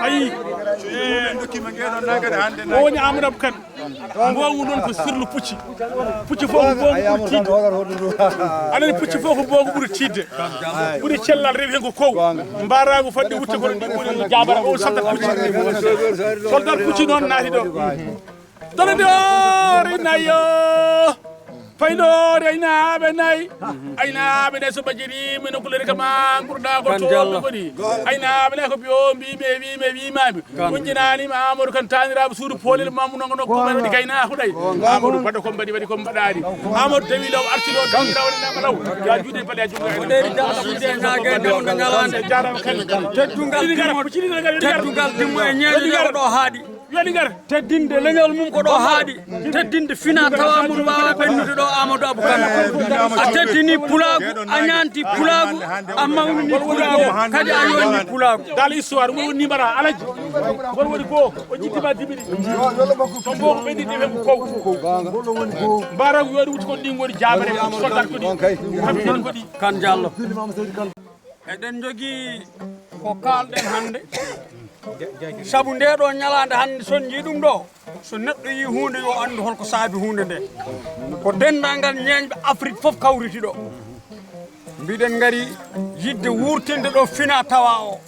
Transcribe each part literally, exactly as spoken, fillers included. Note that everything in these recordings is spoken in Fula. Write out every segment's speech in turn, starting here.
Ayi, o woni Amadou Abou Kane. Mboogu noon ko sirlu pucci. Pucci fof ko mboogu ɓuri tiiɗde. Anani pucci fof ko mboogu ɓuri tiiɗde. Ɓuri cellal rewi heen ko kow. Mbaaraagu fadde wutte kono ɗi woni no jaabara o soldat pucci. Soldat pucci noon naati ɗo. Tonodior inayo. Payndoor aynaaɓe nay. Aynaaɓe nay so ɓajiri min o kulori kama ngurda ko to ɓe goni. Aynaaɓe nay ko biyo mbi me wi me wi mami. On jinaani ma Amadou Kane taaniraaɓe suudu poolel mamu nongo nokku men woni kayna huɗay. Amadou baɗa ko mbaɗi waɗi ko mbaɗaani. Amadou tawi law arti ɗo tawi raw na law. Ya juuɗe pale ya juuɗe. Ko ɗeeri jam suude na gende on ñalaande. Jarama kala. Teddungal dimmo. Teddungal dimmo e ñeeño ɗo haaɗi. Yo ɗi ngar. Teddinde leñol mum ko ɗo haaɗi. Teddinde fina tawa mum waawa ɓennude ɗo Amadou Abou Kane. A teddini pulaagu, a ñaanti pulaagu, a mawnini pulaagu, kadi a yonni pulaagu. Dans l'histoire, ngol woni numéro alaji. Ngol woni ko, o jittima dibiri. Ko mbo ko ɓenni dibiri ko. Mbaaragu yo ɗi wuti ko ɗi ngoni jaabare, soldat ko ɗi. Kam ɗin ko ɗi. Kane Diallo. Eɗen njogii ko kaalɗen hannde. Sabu ndee ɗoo ñalaande hannde, so on njii ɗum ɗoo, so neɗɗo yii huunde, yo anndu hol ko saabi huunde ndee. Ko denndaangal ñeeñɓe Afrik fof kawriti ɗoo. Mbiɗen ngari yiɗde wuurtinde ɗoo fina tawa o.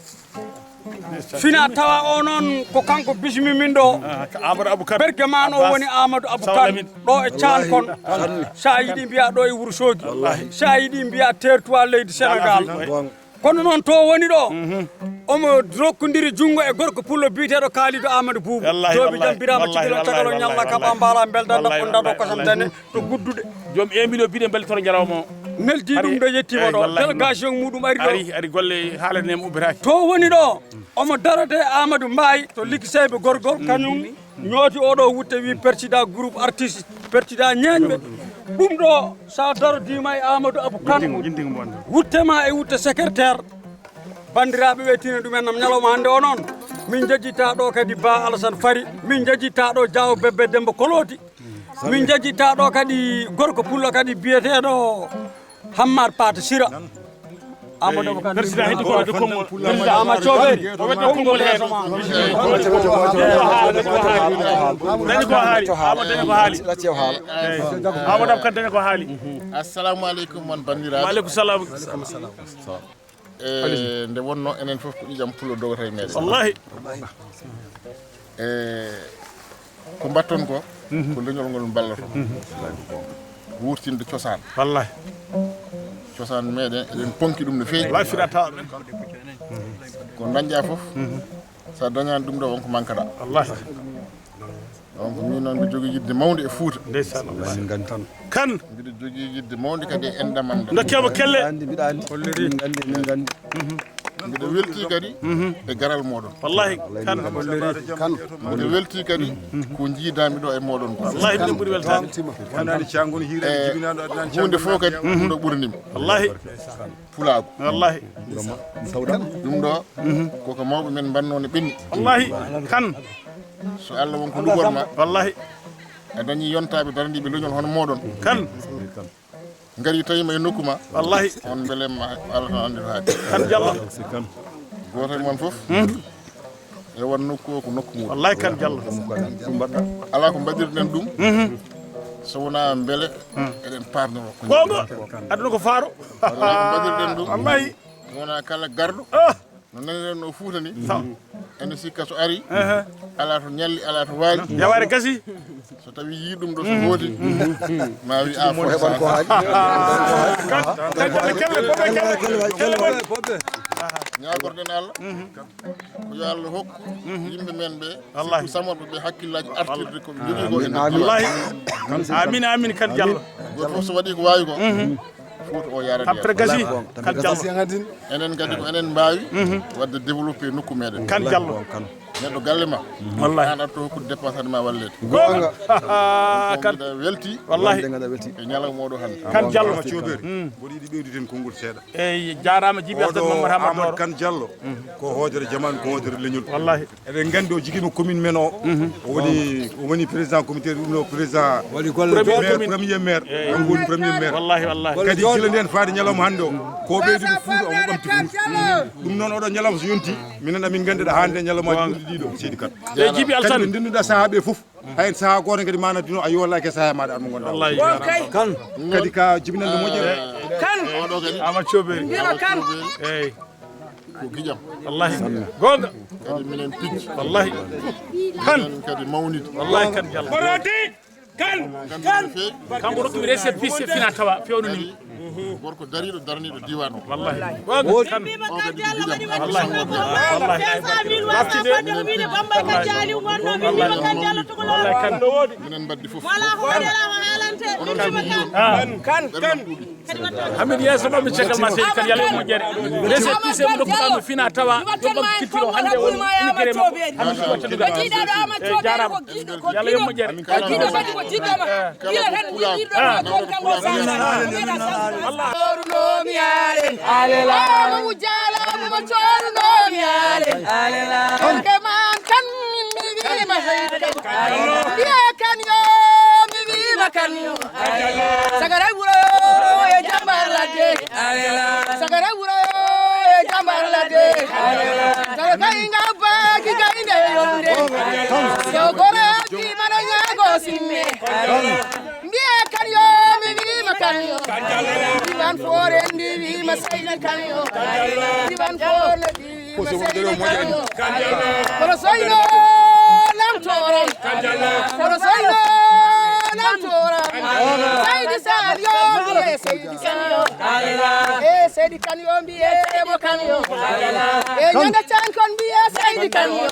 Fina tawa o noon ko kanko bismi min ɗoo. Ah, ko Amadou Abou Kane. Bergeman o woni Amadou Abou Kane. Ɗo e Caankon. So a yiɗi mbiya ɗo e Wuro Soogi. So a yiɗi mbiya territoire leydi Sénégal. Kono noon to woni ɗo, omo rokkondiri junngo e gorko pullo biyeteeɗo Kalidou Amadou Boubou. Wallaahi, joobi jam wallaahi, birama wallaahi, cikilo cagalo wallaahi, ñalla wallaahi, kaɓa wallaahi. Mbaala mbelda wallaahi, ndappo ndado wallaahi, kosam wallaahi. Dane to gudduɗe. Joom emi ɗo biɗe mbeltoro jarama o. Neldi ari, ɗum ɗo yettima eyi, ɗo wallaahi, délégation muɗum ari ɗo. Ari, ari golle haalane mo ubbitaki. To woni ɗo, omo darade Amadou Mbaye to likkiseɓe gorgol kañum. Ñooti oɗo wutte wi pertida groupe artiste, pertida ñeeñɓe. Ɗum ɗo sa darodima e Amadou Abou Kane, wutte ma e wutte secrétaire. Bandiraɓe ɓe tini ɗumen nam ñalawma hannde o noon. Min jejjita ɗo kadi Ba Alassane Fari, min jejjita ɗo Diaw Bébé Demba Koloti, min jejjita ɗo kadi gorko pullo kadi biyeteɗo Hammar Paate Sira. Amadou Abou Kane. Président heddi ko wadde konngol. Président ama cooberi. O wadde konngol heen. Dañi ko haali. Amadou dañi ko haali. Eyi. Amadou Abou Kane dañi ko haali. Assalamu aleykum, mon banndiraaɓe. Wa aleykum salam. E, nde wonno enen fof ko ƴiƴam pullo dogata e meɗen. Wallahi. E, ko mbatton ko, ko leñol ngol mballoton. Wuurtinde cosaan. Wallahi. Cosaan meɗen, eɗen ponki ɗum no feewi. Wallahi, fiɗa tawa men. Ko dañɗa fof, sa dañani ɗum ɗo, wonko mankaɗa. Wallahi. Donc, min noon, mbiɗo jogii yiɗde mawnde e Fuuta. Ndeysaan. Wallahi, ngantan. Kane. Mbiɗo jogii yiɗde mawnde kadi e enɗam am. Ndokkee mo kelle. Andi, mbiɗa andi. Min nganndi, min nganndi. Mbiɗo weltii kadi e garal mooɗon. Wallahi, Kane. Kane. Mbiɗo weltii kadi ko njiidaami ɗo e mooɗon ko. Wallahi, mbiɗo ɓuri weltaade. Wonani caangol hiiraani, eh, jibinaaɗo adnaan huunde fof kadi, ɗum ɗo ɓuraniimi. Wallahi. Pulaagu. Wallahi. Ɗum ɗo, koko mawɓe men mbanno ne ɓenni. Wallahi, Kane. So Allah won ko lugol ma. Wallahi. A dañi yontaaɓe darandiiɓe leñol hono mooɗon. Kane. Ngari tawi ma e nokku ma. Wallahi. On mbele ma Allah tan anndi to haaɗi. Kane Diallo. Gooto e mon fof. E won nokku o ko nokku mum. Wallahi, Kane Diallo. Ɗum mbaɗɗa. Alaa ko mbaɗirɗen ɗum. So wonaa mbele eɗen paarnoro. Goonga. Aduna ko faaro. Alaa ko mbaɗirɗen ɗum. Wallahi. So wonaa kala garɗo. Ah. No naniren no Fuuta ni. Ene sikka so ari. Alaa to ñalli, alaa to waali. Jawaare gasi. So tawi yii ɗum ɗo so woodi, ma wi a foti heɓan ko haaɗi. Kelle, kelle, kelle, kelle. Ñaagorɗen Allah. Ko yo Allah hokku yimɓe men ɓe, wallahi, samorɓe ɓe hakkillaaji artirde ko ɓe jogii ko e nder. Wallahi. Amin, amin, Kane Diallo. Gooto fof so waɗi ko waawi ko, Fuuta o yarata. Tampere gasi, Kane Diallo. Enen kadi ko enen mbaawi waɗde développé nokku meɗen. Kane Diallo. Neɗɗo galle ma. Wallahi. An arto hokkude dépense hade ma walleede. Goonga. Kan mbiɗa welti. Wallahi. Mbiɗa welti. E ñalawma oɗo hannde. Kan Jallo. Ama Coobere. Mboɗo yiɗi ɓeydude heen konngol seeɗa. Eyyi, jaaraama Jibi Abdel Mamadou Hammadou Doro. Kan Jallo. Ko hoodere jamaanu, ko hoodere leñol. Wallahi. Eɗen nganndi o jogima commune men o. O woni, o woni président comité, ɗum ɗo président. Waɗi golle. Premier maire, commune. Premier maire. Eyyi. Kanko woni premier maire. Wallahi, wallahi. Kadi gila nden faade ñalawma hannde o, ko ɓeydude Fuuta, omo ɓamti Fuuta. Ɗum noon oɗo ñalawma so yonti, minen amin nganndi ɗo hannde ñalawmaaji ɗuuɗi ɗiɗo, seydi Kan. Eyyi, Jibi Alsane. Kadi ɓe ndennduɗaa sahaa ɓe fof, hay sahaa gooto kadi ma noddi no a yoolaki e sahaa maɗa, Arma Gonda. Wallahi. Kan. Kadi ka jibinande moƴƴere. Kan. Oɗo kadi. Ama Coobere. Mbima Kan. Eyyi. Ko giƴam. Wallahi. Goonga. Kadi minen pijji. Wallahi. Kan. Minen kadi mawnidi. Wallahi, Kan Jallo. Kan! Kan! Kanko rokkimi récépissé fina tawa, fewnanimi. Gorko dariiɗo, daraniiɗo diiwaan o. Wallahi. Kan. O kadi ko giƴam. Wallahi. Wallahi. Wallahi. Kan. Minen mbaddi fof. Wala ko waɗi ala ko haalante. Onon kadi. Kan. Kan. Hamid, yeeso ɗo mi cekal ma seydi Kan, Yalla yo moƴƴere. Récépissé mo dokkuɗa mo fina tawa, yo ɓam kittiro hannde woni ina gere makko. Hamid, ko cellal. Eyyi, jaaraama. Yalla yo moƴƴere. Kala ko jiɗɗo ma. Kala ko pulaar. Nawɗo pulaar. Coorunoomi yaaren. Alela. Ama wujjaala mo coorunoomi yaaren. Alela. Kanke man kan min mi wiima heydi kan. Mbiye Kan yo, mi wiima Kan yo. Sagaray wuro e jambar ladde. Sagaray wuro e jambar ladde. Sagaray ngabba ki gaynde yonde. Yo goro ki mana ñaago simme. Mbiye Kan yo, mi wiima Kan yo. Diwan foore ndi wiima Seydi Kan yo. Diwan foore ndi wiima Seydi Kan yo. Kono soyno lamtoram. Kono soyno lamtoram. Seydi Saliou yo, mbiye Seydi Kan yo. E Seydi Kan yo, mbiye Ebo Kan yo. E ñande can kon mbiye Seydi Kan yo.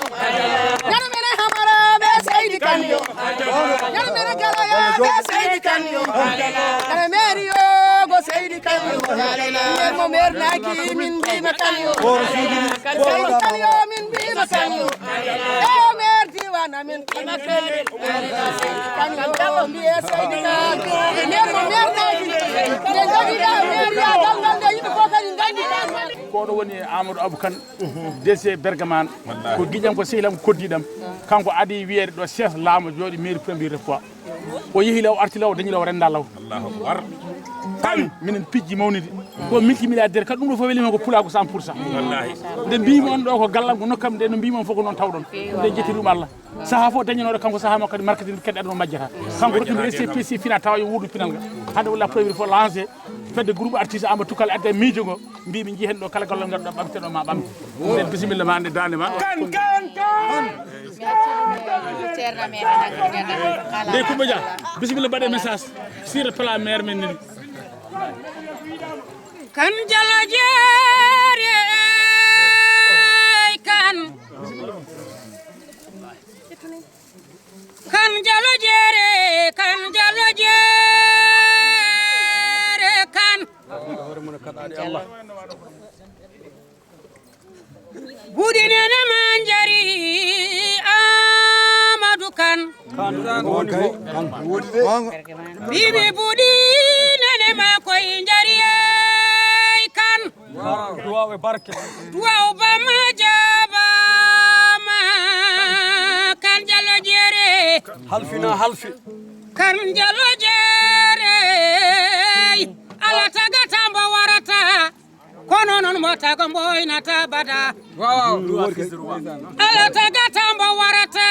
Ñande mene hamara ɓe Seydi Kan yo. Ñande mene galaya ɓe Seydi Kan yo. Ñande meri yo go Seydi Kan yo. Mer mo mer naki min mbima Kan yo. Seydi Kan yo min mbima Kan yo. E o mer diwan amin. Kan yo, mbiye Seydi Kan. Mer mo mer naki. Nde jogida mer ya dal ngal nde yimɓe fof kadi nganndi. Ko ɗo woni Amadou Abou Kane, D C Bergaman. Wallahi. Ko giƴam, ko sehlam, ko koddiɗam. Kanko adi wiyeede ɗo chef laamo jooɗi mairie premier fois. O yehi law, arti law, dañi law, renda law. Allahu akbar. Kan minen pijji mawnidi. Ko multimilliardaire, kadi ɗum ɗo fof welima ko pulaagu cent pour cent. Wallahi. Nde mbimi on ɗo ko gallam, ko nokkam, nde no mbimi on fof ko noon tawɗon. Nde jetti ɗum Allah. Saha fof dañanoɗo kanko saha makko kadi marketing kadi aduna majjata. Kanko ko ɗum récépissé fina tawa yo wuudu pinal ngal. Hande walla premier fof lancé. Fedde groupe artiste Amadou Tukkal adda miijo ngo. Mbi min jihen ɗo kala gollal ngal ɗo ɓamte ɗo ma ɓamte. Nden bisimilla ma ande dande ma. Kan, kan, kan. Nde Kumba Dia, bisimilla mbaɗe message. Sur le plan maire men nini. Kan Jallo Jeeri ey kan. Kan Jallo Jeeri, Kan Jallo Jeeri, kan. Buuɗi nene ma njari Amadou Kan. Kan, kan, kan. Bibi buuɗi nene ma koy njari ey kan. Duwaw e barke. Duwaw ba ma jaabama Kan Jallo Jeeri. Halfina halfi. Kan Jallo Jeeri. Ala tagata mbo warata. Kono noon mbo tago mbo hoynata bada. Waaw, waaw. Ala tagata mbo warata.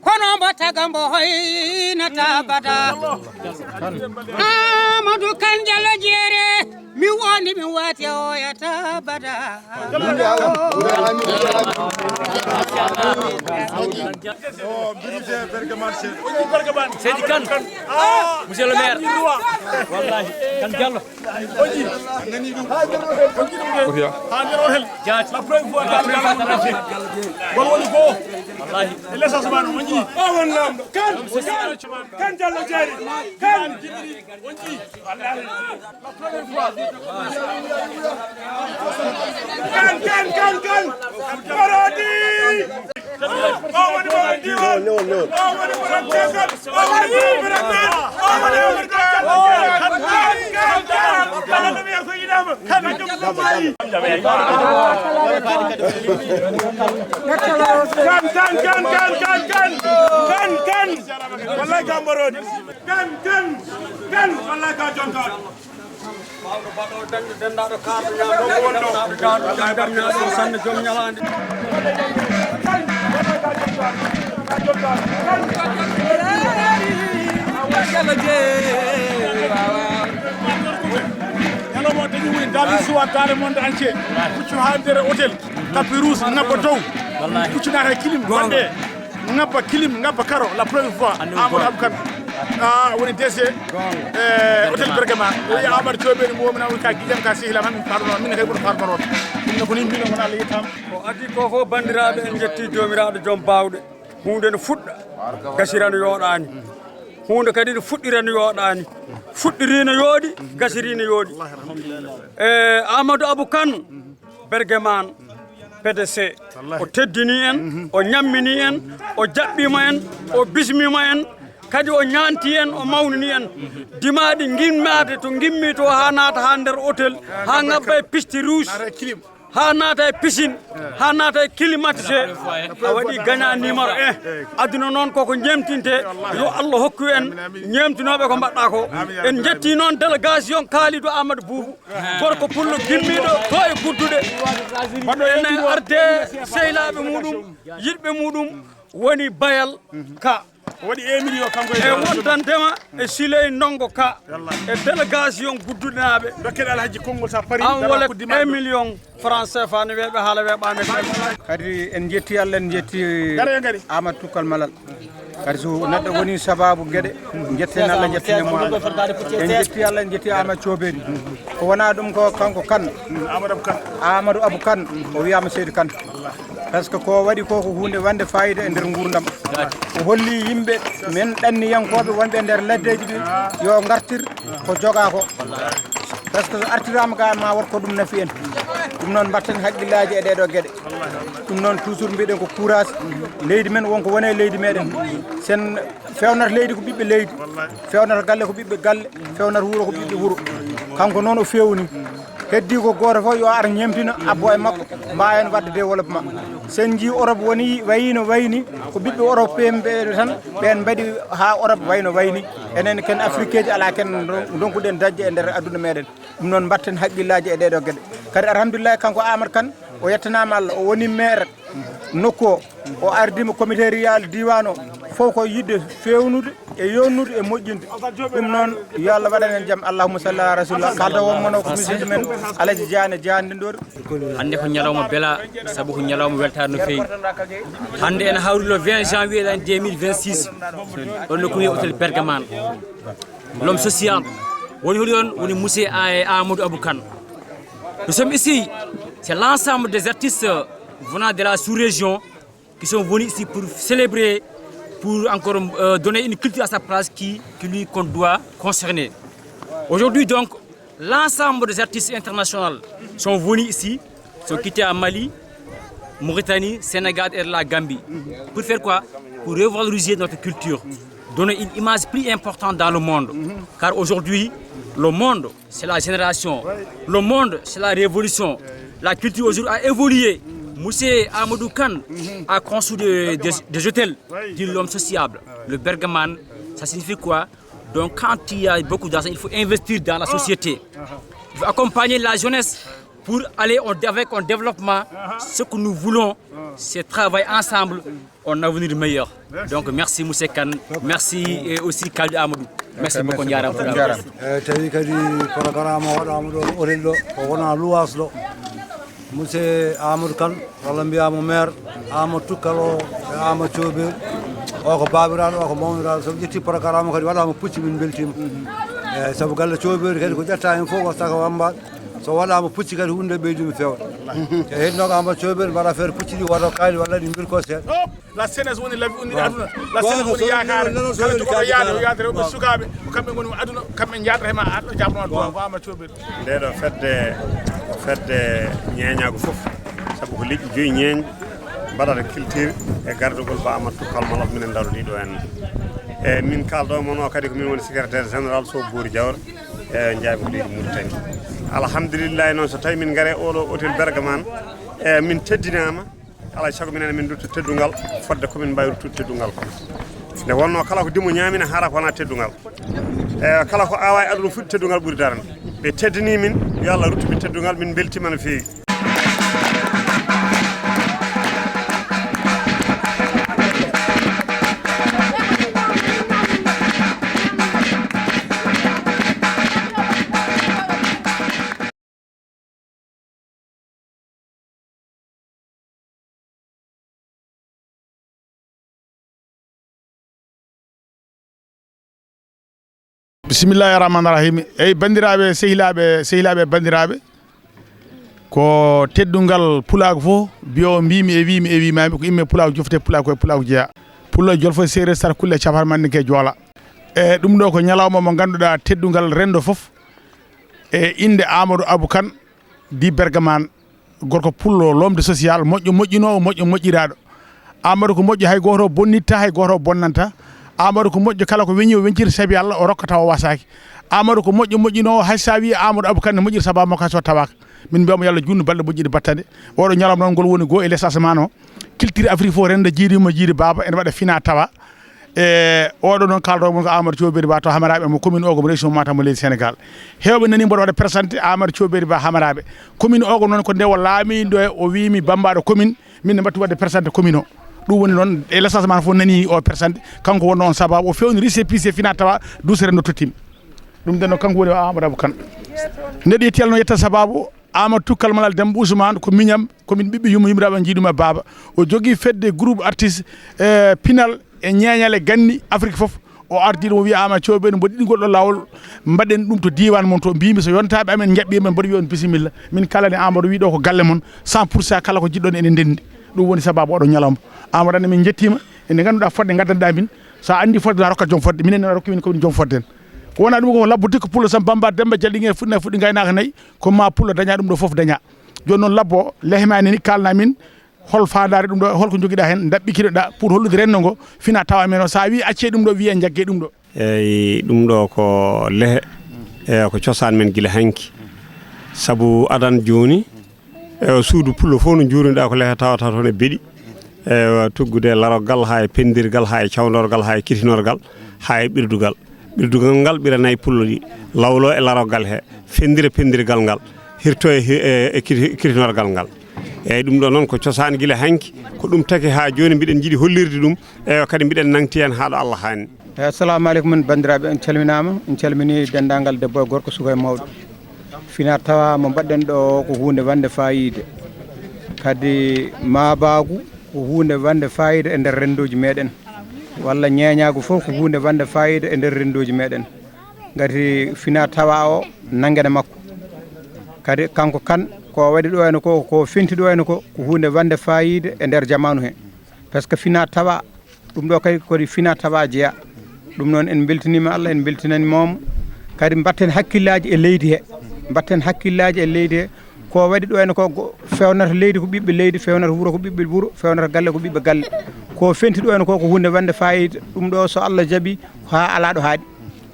Kono mbo taga mbo hoynata bada. Amadou Kan Jallo Jeeri, mi woni mi wati oyata bada. Seydi Kan, monsieur le maire. Wallahi, Kan Jallo. Jaati. Ngol woni ko. Wallahi. E l'essence ma no moƴƴi. O won lamɗo. Kan, kan, Kan Jallo Jeeri. Kan. Wallahi. La première fois. Kan, kan, kan, kan. Marodi. O woni borom diiwal. O woni borom caggal. O woni borom caggal. O woni borom caggal. Kan, kan, kan. Kala no wiya ko yiɗaama. Kan, kan, kan. Kan, kan, kan, kan, kan, kan. Kan, kan. Wallaay ka Marodi. Kan, kan, kan. Wallaay ka jonta. Baawɗo baɗɗo dañde denndaanɗo kaarɗo ñaam ɗo wonɗo. Daawɗo daawɗo jam dam ñaam ɗo sanne jom ñalaande. Ñalawma o dañi woni dans l'histoire dans le monde entier. Puccu haa nder hôtel. Tapis rouge ngabba dow. Puccu naata e kilim waɗde. Ngabba kilim, ngabba karo, la première fois. Amadou Abou Kane. Ah, woni D G. Eh, hôtel Bergama. O wiya Amadou Joobeni mo womina, o wiya ka giƴam, ka sehil am, min faɗono, min kay ɓuri faɗono. Ɗum ne ko ni mbino, wona Allah yettama. Ko adii ko fof, banndiraaɓe, en njetti Joomiraaɗo joom baawɗe. Huunde no fuɗɗa, gasira no yooɗaani. Huunde kadi no fuɗɗira no yooɗaani. Fuɗɗiri no yooɗi, gasiri no yooɗi. Eh, Amadou Abou Kane, Bergeman, P D C. O teddini en, o ñammini en, o jaɓɓiima en, o bismiima en, kadi o ñaanti en, o mawnini en. Dimaaɗi ngimmaade to ngimmi to haa naata haa nder hôtel, haa ngabba e piste rouge, haa naata e piscine, haa naata e climatisé. A waɗi gagnant numéro un. Aduna noon koko ñeemtinte, yo Allah hokku en ñeemtinooɓe ko mbaɗɗa ko. En njetti noon délégation Kalidou Amadou Boubou. Gorko pullo gimmiiɗo to e gudduɗe. Ene arde sehilaaɓe muɗum, yiɗɓe muɗum, woni Bayal Ka. O waɗi un million kanko e e wontantema e Siley Ndongo Ka. E délégation gudduɗenaaɓe. Dokken Alhaji konngol sa pari. Enveloppe un million franc C F A no weeɓe haala weeɓaani. Kadi en njetti Allah, en njetti Amadou Tukkal Malal. Kadi so neɗɗo woni sababu geɗe, njetten Allah, njetten mo Allah. En njetti Allah, en njetti Amadou Cooberi. Ko wona ɗum ko kanko Kan, Amadou Abou Kan, o wiyama Seydi Kan. Par ce que ko waɗi ko, ko hunde wande fayida e nder nguurdam. O holli yimɓe men ɗanniyankoɓe wonɓe e nder laddeji ɗi yo gartir ko joga ko. Par ce que so artirama ga ma wot ko ɗum nafi en. Ɗum noon mbatten haqqillaji e ɗeɗo geɗe. Ɗum noon toujours mbiɗen ko courage. Leydi men wonko wone leydi meɗen. Sen fewnata leydi ko ɓiɓɓe leydi. Fewnata galle ko ɓiɓɓe galle. Fewnata wuro ko ɓiɓɓe wuro. Kanko noon o fewni. Heddi ko goto fof yo ar ñemtina abbo e makko. Mbawen wadde développement. Sen ji Europe woni wayino wayni ko ɓiɓɓe Europe ɓe tan ɓen mbaɗi ha Europe wayno wayni. Enen ken Afrique ji ala ken donkuɗen dañde e nder aduna meɗen. Ɗum noon mbatten haqqillaji e ɗeɗo geɗe. Kadi alhamdulillahi kanko Amadou Kane o yettanama Allah, o woni maire nokku o, o ardima comité rural diwan o, fof ko yiɗde fewnude e yewnude e moƴƴinde. Ɗum noon yo Allah waɗan en jaam, allahumma salli ala rasulillah. Kalda won mono ko musidɗo men Alaji Diane Diane Ndori. Hannde ko ñalawma bela, sabu ko ñalawma weltaare no feewi. Hannde ene hawri le vingt janvier l'année deux mille vingt-six, ɗon no ko wiye hôtel Bergaman. L'homme social. Woni holi on? Woni monsieur A-, Amadou Abou Kane. Nous sommes ici, c'est l'ensemble des artistes venant de la sous-région qui sont venus ici pour célébrer, pour encore, euh, donner une culture à sa place qui, qui lui qu'on doit concerner. Aujourd'hui donc, l'ensemble des artistes internationaux sont venus ici, sont quittés à Mali, Mauritanie, Sénégal et la Gambie. Pour faire quoi? Pour revaloriser notre culture, donner une image plus importante dans le monde. Car aujourd'hui, le monde, c'est la génération. Le monde, c'est la révolution. La culture aujourd'hui a évolué. Monsieur Amadou Kane a construit des, des, des hôtels, dit l'homme sociable. Le Bergaman, ça signifie quoi? Donc quand il y a beaucoup d'argent, il faut investir dans la société. Il faut accompagner la jeunesse pour aller en, avec un développement. Ce que nous voulons, c'est travailler ensemble un avenir meilleur. Donc merci monsieur Kane, merci et aussi Kalidou Amadou. Merci beaucoup, njaaraama. Njaaraama. Eeyi, tawi kadi programme o waɗaama ɗo, hôtel ɗo, ko wona luwaas ɗo. Monsieur Amadou Kane, walla mbiyaa mo maire, Amadou Tukkal o e Amadou Cooberi. O ko baabiraaɗo, o ko mawniraaɗo. So ɓe ƴetti programme o kadi waɗaama pucci, min mbeltiima. Eeyi, sabu galle Cooberi kadi ko ƴetta heen fof ko saka wammbaaɗo. So waɗaama pucci kadi huunde ɓeydiima feewde. E hednoo ko Amadou Cooberi mbaɗa affaire pucci ɗi, waɗa kaydi walla ɗi mbirko seeɗa. La jeunesse woni labi, woni aduna. La jeunesse woni yaakaare. Kala jogoɗo yaade, o yaade rewɓe sukaaɓe, ko kamɓe ngoni aduna, kamɓe njaadata e ma, aɗa jaabno aduna, ko Amadou Cooberi. Nde ɗo fedde ko Fedde ñeeñaagu fof, sabu ko leƴƴi joyi ñeeñɗi mbaɗata culture e gardugol Ba Amadou Tukkal Malal minen ndarodiiɗo en. E min kaaldo mon o kadi ko min woni secrétaire général Sow Boori Jawre e Njaayɓe ko leydi Mauritanie. Alhamdulillahi noon so tawi min ngare oɗo hôtel Bergaman, e min teddinama, alay sago minen min dutto teddungal fodde ko min mbawi ruttude teddungal ko. Nde wonno kala ko dimo ñaamina hara ko wona teddungal. E kala ko awa e aduna fuɗi teddungal ɓuri darande. Ɓe teddini min, yo Allah ruttu ɓe teddungal, min beltima no feewi. Bisimillahi rahmani rahim. Eyyi, banndiraaɓe, sehilaaɓe, sehilaaɓe, banndiraaɓe, ko teddungal pulaagu fof, biyo mbimi e wimi e wimami, ko imme pulaagu jofte, pulaagu koye pulaagu jeeya. Pullo jolfo seereer sar kulle cafar mannike joola. E ɗum ɗo ko ñalawma mo ngannduɗaa teddungal renndo fof, e innde Amadou Abou Kane di Bergaman, gorko pullo, lomde social, moƴƴo moƴƴinoowo, moƴƴo moƴƴiraaɗo. Amadou ko moƴƴo, hay gooto o bonnitta, hay gooto o bonnanta. Amadou ko moƴƴo, kala ko weñi o weñcirta sabi Allah, o rokka tawa o wasaaki. Amadou ko moƴƴo moƴƴinoowo, hay sa wi Amadou Abou Kane ne moƴƴiri sababu makko hay so tawaaka. Min mbiyamo yo Allah juutnu balɗe moƴƴude battane. Oɗo ñalawma noon ngol woni goo e les asamaan o. Culture Afrique fof renda jiidi mo jiidi baaba, ene waɗa fina tawa. E oɗo noon kaalɗo mon ko Amadou Thio Beri Ba to Hamaraɓe mo commune Ogom région Matam mo leydi Sénégal. Hewɓe nani mboɗo waɗa présenté Amadou Thio Beri Ba Hamaraɓe. Commune Ogom noon ko nde o laamiɗo e o wimi bambaɗo commune, min ne mbattu wadde présenté commune o. Ɗum woni noon e les asamaan fof nani o présenté, kanko wonno on sababu o fewni récépissé fina tawa duusere no tottimi. Ɗum nden noon kanko woni o Amadou Abou Kane. Neɗɗo yetti Allah noon yetta sababu Amadou Tukkal Malal Demba Ousmane ko miñam, ko min ɓiɓɓe yumma yummiraaɓe jiiɗuma baaba. O jogii fedde groupe artiste, e pinal e ñeeñal e ganni Afrique fof. O ardiiɗo mo wiya Ama Coobe no mboɗo ɗiɗgol ɗo laawol, mbaɗen ɗum to diiwaan mon to, mbimi so yontaaɓe amen njaɓɓii men mboɗo wiya on bisimilla. Min kalani Amadou wi ɗo ko galle mon, cent pour cent kala ko jiɗɗon ene ndenndi. Ɗum woni sababu oɗo ñalawma. Amadou Anta min njettiima, ene ngannduɗaa fodde ngaddanɗaa min. So a anndi fodde a rokkat joom fodde, minen a rokki min ko min joom fodde en. Ko wona ɗum ko labbo dikko pullo sam bamba demba jalɗi nge fuɗɗi nayi fuɗɗi ngaynaaka nayi, ko ma pullo daña ɗum ɗo fof daña. Jooni noon labbo lehmani ni kalna min hol faandaare ɗum ɗo, holko jogiɗa heen, ndaɓɓikiɗoɗa pour hollude renndo ngo, fina tawa men o, sa wi acce ɗum ɗo, wiye jagge ɗum ɗo. Eyyi, ɗum ɗo ko lehe, e ko cosaan men gila hanki. Sabu adan jooni, e suudu pullo fof no njuurnuɗa ko lehe tawata toon e beɗi. E tuggude e laroggal, haa e penndirgal, haa e cawndorgal, haa e kitinorgal, haa e ɓirdugal. Ɓirdugal ngal ɓira nayi pullo ɗi, lawlo e laroggal he, fenndira penndirgal ngal, hirto e hi-, e, e kiti-, kitinorgal ngal. Eyyi, ɗum ɗo noon ko cosaan gila hanki, ko ɗum taki haa jooni mbiɗen njiɗi hollirde ɗum, eywa kadi mbiɗen nangti heen haa ɗo Allah haanni. Eyyi, assalamu aleykum, banndiraaɓe, on calminaama, on calmini denndaangal debbo e gorko, suka e mawɗo. Fina tawa mo mbaɗɗen ɗo ko huunde wande faayiida, kadi maabaagu ko huunde wande faayiida e nder renndooji meɗen, walla ñeeñaagu fof ko huunde wande faayiida e nder renndooji meɗen. Ngati fina tawa o nanngene makko, kadi kanko kan ko waɗi ɗo henne ko, ko fenti ɗo henne ko, ko huunde wande faayiida e nder jamaanu he. Par ce que fina tawa ɗum ɗo kadi kodi fina tawa jeya. Ɗum noon en mbeltaniima Allah, en mbeltinaniima mo. Kadi mbatten hakkillaaji e leydi he, mbatten hakkillaaji e leydi he. Ko waɗi ɗo henne ko go-, fewnata leydi ko ɓiɓɓe leydi, fewnata wuro ko ɓiɓɓe wuro, fewnata galle ko ɓiɓɓe galle. Ko fenti ɗo henne ko, ko huunde wande faayiida. Ɗum ɗo so Allah jaɓi, haa alaa ɗo haaɗi.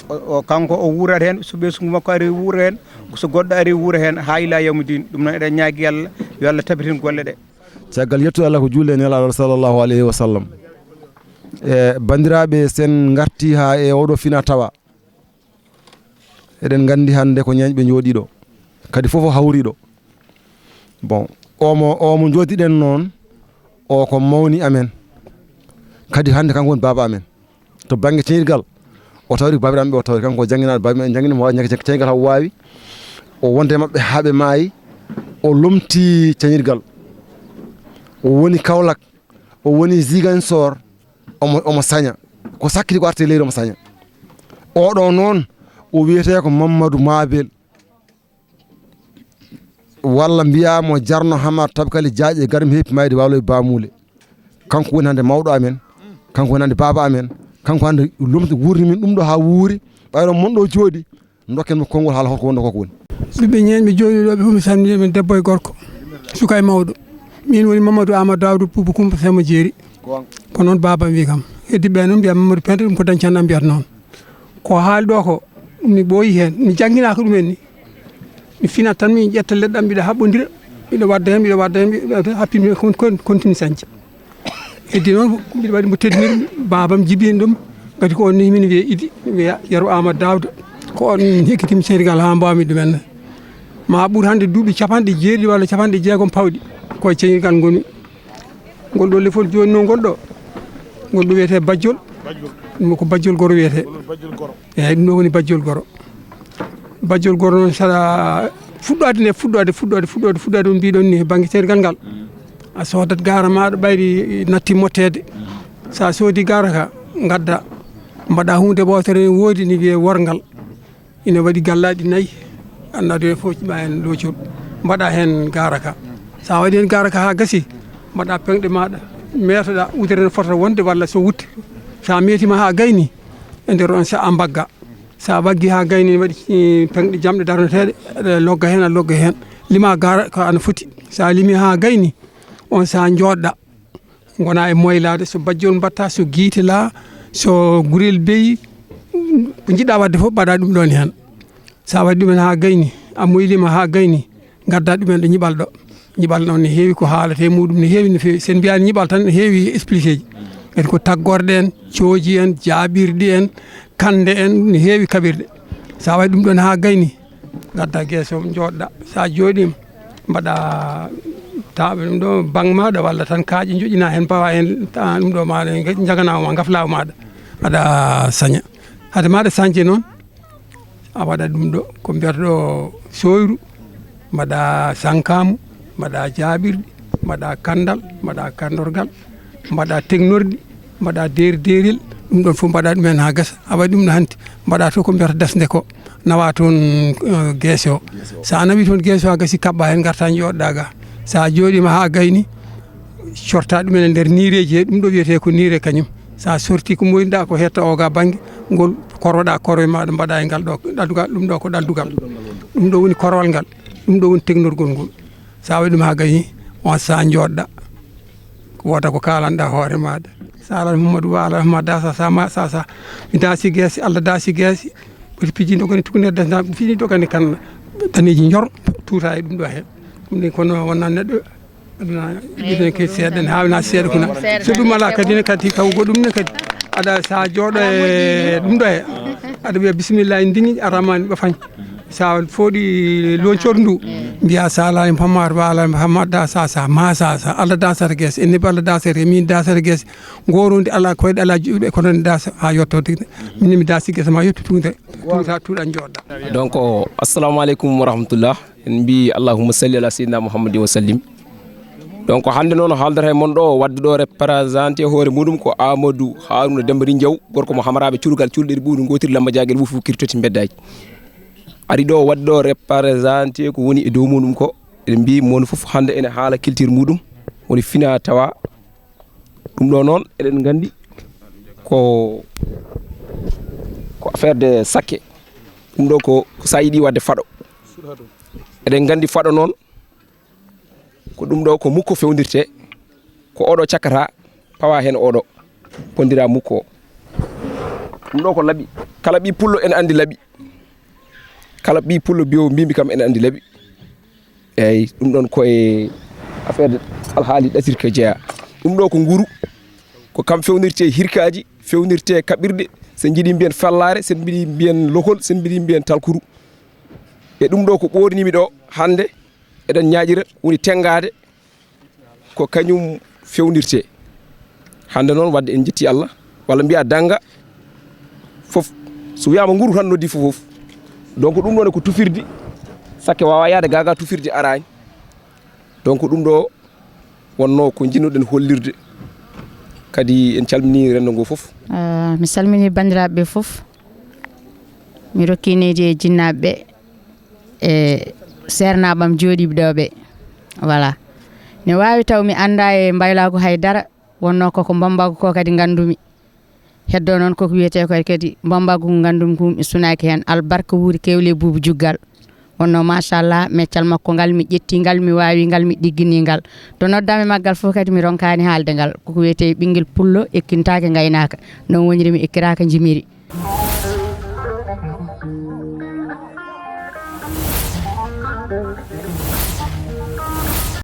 O, o, kanko o wuurat heen, so ɓesngu makko ari wuura heen, so goɗɗo ari wuura heen, haa ila yawmi din. Ɗum noon eɗen ñaagi Allah, yo Allah tabitin golle ɗe. Caggal yettude Allah ko juulde e Nelaaɗo sallallahu alayhi wa sallam. E banndiraaɓe, sen ngarti haa e oɗo fina tawa. Eɗen nganndi hannde ko ñeeñɓe njooɗii ɗo. Kadi fof o hawri ɗo. Bon, omo, omo njooɗiɗen noon, o ko mawni amen. Kadi hannde kanko woni baaba amen. To bannge ceñirgal, o tawri ko baabiraaɓe ɓe o tawri. Kanko o jannginaaɗo baabiraaɓe, en njannginii mo waawi ñande ceñirgal haa o waawi. O wonde e maɓɓe haa ɓe maayi. O lomti ceñirgal. O woni Kaolack, o woni Ziguinchor, omo, omo saña. Ko sakkiti ko arti e leydi omo saña. Oɗo noon, o wiyetee ko Mamadou Mabel. Walla mbiyaa mo Jarno Hamar Tabkali Jaaƴe Garmi Heppi Mayde Waalo e Baamuule. Kanko woni hannde mawɗo amen, kanko woni hannde baaba amen, kanko hannde lomti wuurni min ɗum ɗo haa wuuri, ɓayro mon ɗo jooɗi, ndokken mo konngol haala holko wonno koko woni. Ɓiɓɓe ñeeñɓe jooɗiiɗo ɓe fof, mi salmini ɓe, debbo e gorko, suka e mawɗo. Min woni Mamadou Amadou Daoudou Boubou Koumba Samba Jeeri. Ko noon baaba am wi kam. Heddiɓe noon mbiya Mamadou Penda, ɗum ko dañcanɗa mbiyata noon. Ko haali ɗo ko, mi ɓooyi heen, mi jannginaaka ɗumen ni. Mi finat tan, mi ƴetta leɗɗam, mbiɗa haɓɓondira, mbiɗa wadda heen, mbiɗa wadda heen, mbiɗa happinmi kon, kon, continue sañde. Heddi noon, mbiɗa waɗi mo teddinirmi, baabam jibini ɗum, kadi ko on nehi min wiye Idi, wiya Yero Amadou Daouda. Ko on min hekkitimi Sénégal haa mbaawmi ɗumen. Ma ɓur hannde duuɓi capanɗe jeeɗiɗi walla capanɗe jeegom pawɗi, ko e ceñirgal ngoni. Ngol ɗo lefol jooni noon ngol ɗo, ngol ɗo wiyetee bajjol. Ɗum ko bajjol goro wiyetee. Eeyi, ɗum ɗo woni bajjol goro. Bajjol goro noon, saɗa fuɗɗoode nde, fuɗɗoode, fuɗɗoode, fuɗɗoode, fuɗɗoode, on mbiɗon ni, bannge seergal ngal. A soodat gaara maaɗa ɓayri natti motteede. So a soodi gaara ka, ngadda, mbaɗa huunde wootere ne woodi, ne wiyee worngal. Ina waɗi gallaaɗi nayi, anndaa ɗum en fof, ƴiɓa heen loocol, mbaɗa heen gaara ka. So a waɗi heen gaara ka haa gasi, mbaɗa peŋɗe maaɗa, meetoɗa udere no fota wonde walla so wutte. So a meetiima haa gayni, e nder on sahaa mbagga. So a waggi haa gayni, ne waɗi, eh, peŋɗe jamɗe darneteeɗe, aɗa logga heen, a logga heen. Lima gaara ko ana foti. So a limi haa gayni, on sahaa njooɗɗa. Ngona e moylaade, so bajjol mbatta, so giite laa, so gurel beyi, ko njiɗɗa waɗde fof, mbaɗa ɗum ɗoon heen. So a waɗi ɗum heen haa gayni, a moyliima haa gayni, ngadda ɗum heen ɗo ñiɓal ɗo. Ñiɓal noon ne heewi ko haalata e muɗum, ne heewi no feewi. So en mbiyaani ñiɓal tan, ne heewi expliqué ji. Kadi ko taggorɗe en, cooji en, jaaɓirɗi en, kannde en, ne heewi kaɓirɗe. So a waɗi ɗum ɗoon haa gayni, ngadda geeso, njooɗɗa. So a jooɗiima, mbaɗa taaɓe ɗum ɗo baŋ maaɗa walla tan kaaƴe njoƴƴina heen, pawa heen, ta-, ɗum ɗo maaɗa, njaganaama ma, ngaflaawa maaɗa. Aɗa saña. Hade maaɗa sañde noon, a waɗa ɗum ɗo, ko mbiyata ɗo sooyru, mbaɗa sankaamu, mbaɗa jaaɓirɗi, mbaɗa kanndal, mbaɗa kanndorgal, mbaɗa tegnorɗi, mbaɗa deeri deerel, ɗum ɗon fof mbaɗa ɗum heen haa gasa. A waɗi ɗum no hanti, mbaɗa to ko mbiyata dasnde ko, nawa toon, eh, geese o. So a nawi toon geese o, a gasi, kaɓɓa heen, ngarta njooɗɗa ga. So a jooɗiima haa gayni, corta ɗum ene nder niireeji he, ɗum ɗo wiyetee ko niire kañum. So a sorti ko moyniɗa ko hetta o ga bannge, ngol koroɗa korowe maaɗa, mbaɗa e ngal ɗo ɗaldugal, ɗum ɗo ko ɗaldugal. Ɗum ɗo woni korowal ngal, ɗum ɗo woni tegnorgol ngol. So a waɗi ɗum haa gayni, on sahaa njooɗɗa. Wooda ko kaalanɗa hoore maaɗa. Sa Alhaji Mamadou, wa Alhaji Mamadou Da, sa, sa, ma, sa, sa. Mi daasi geese, Allah daasi geese. Ɓuri piji dogani tukunere, dasna piji dogani kan daneeji njor, tuuta e ɗum ɗo heen. Ɗum ɗen kono wonna neɗɗo, aduna yiɗen ke seeɗa, ne haawna seeɗa kuna. So ɗum alaa kadi ne, kadi taw goɗɗum ne kadi. Aɗa sa jooɗo e ɗum ɗo he. Aɗa wiya bismillah, ndiŋi aramaani ɓa fañ. Sa fooɗi loncor ndu, mbiya sa ala Muhammad, wa ala Muhammad, da sa, sa, ma sa, sa, Allah dasata geese, en nebi Allah dasata, min dasata geese, ngorodi ala koyɗe ala juuɗe, kono ne dasa ha yetto dine. Min mi dasi geese ma yetto tunde, tuta tuɗa jooɗa. Donc, assalamu aleykum wa rahmatullah. En mbi allahumma salli ala sayyidina Muhammadin wa sallim. Donc, hannde noon haaldata e mon ɗo, wadde ɗo représenté hoore muɗum ko Amadou Harouna Demba Rindiaw, gorko mo Hamaraɓe, curugal culɗeri ɓuuɗu gotiri lamba jaguel wufu kirtoti mbeddaaji. Ari ɗo wadde ɗo représenté ko woni e dow muɗum ko, eɗen mbi mon fof hannde ene haala culture muɗum, woni fina tawa. Ɗum ɗo noon eɗen nganndi ko, ko affaire de sakke. Ɗum ɗo ko, ko sa yiɗi wadde faɗo. Eɗen nganndi faɗo noon, ko ɗum ɗo ko mukko fewndirte, ko oɗo cakkata, pawa heen oɗo, pondira mukko o. Ɗum ɗo ko laɓi, kala ɓi pullo ene anndi laɓi, kala ɓi pullo biyo mbimi kam ene anndi laɓi. Eyyi, ɗum ɗon ko e affaire de alhaali ɗasirka jeeya. Ɗum ɗo ko nguru, ko kam fewnirte hirkaaji, fewnirte kaɓirɗe, sen njiɗi mbiyen fallaare, sen mbiɗi mbiyen lohol, sen mbiɗi mbiyen talkuru. E ɗum ɗo ko ɓoornimi ɗo hannde, eɗen ñaaƴira woni tenngaade, ko kañum fewnirte. Hannde noon wadde en njetti Allah, walla mbiya dannga fof. So wiyama nguru tan noddi fof fof. Donc ɗum ɗon ko tufirdi, sakke wawa yaade gaga tufirdi arani. Donc ɗum ɗo wonno ko jinnoɗen hollirde. Kadi en calmini rendo ngo fof. Ah, mi salmini bandiraɓe fof. Mi rokki neydi e jinnaaɓe ɓe e seernaaɓe am jooɗiiɓe ɗo ɓe. Voilà. Ne waawi taw mi anndaa e mbaylaagu hay dara, wonnoo koko mbammbaagu ko kadi nganndumi. Heddoo noon koko wiyetee ko kadi mbammbaagu ko nganndumi ko ɗum sunaaki heen. Albarka wuuri kewle buubu juggal. Wonno machallah, meccal makko ngal mi ƴetti ngal, mi waawi ngal, mi ɗiggini ngal. To noddaami maggal fof kadi mi ronkaani haalde ngal. Koko wiyetee ɓinngel pullo ekkintaake ngaynaaka. Noon woniri mi ekkiraaka njimiri.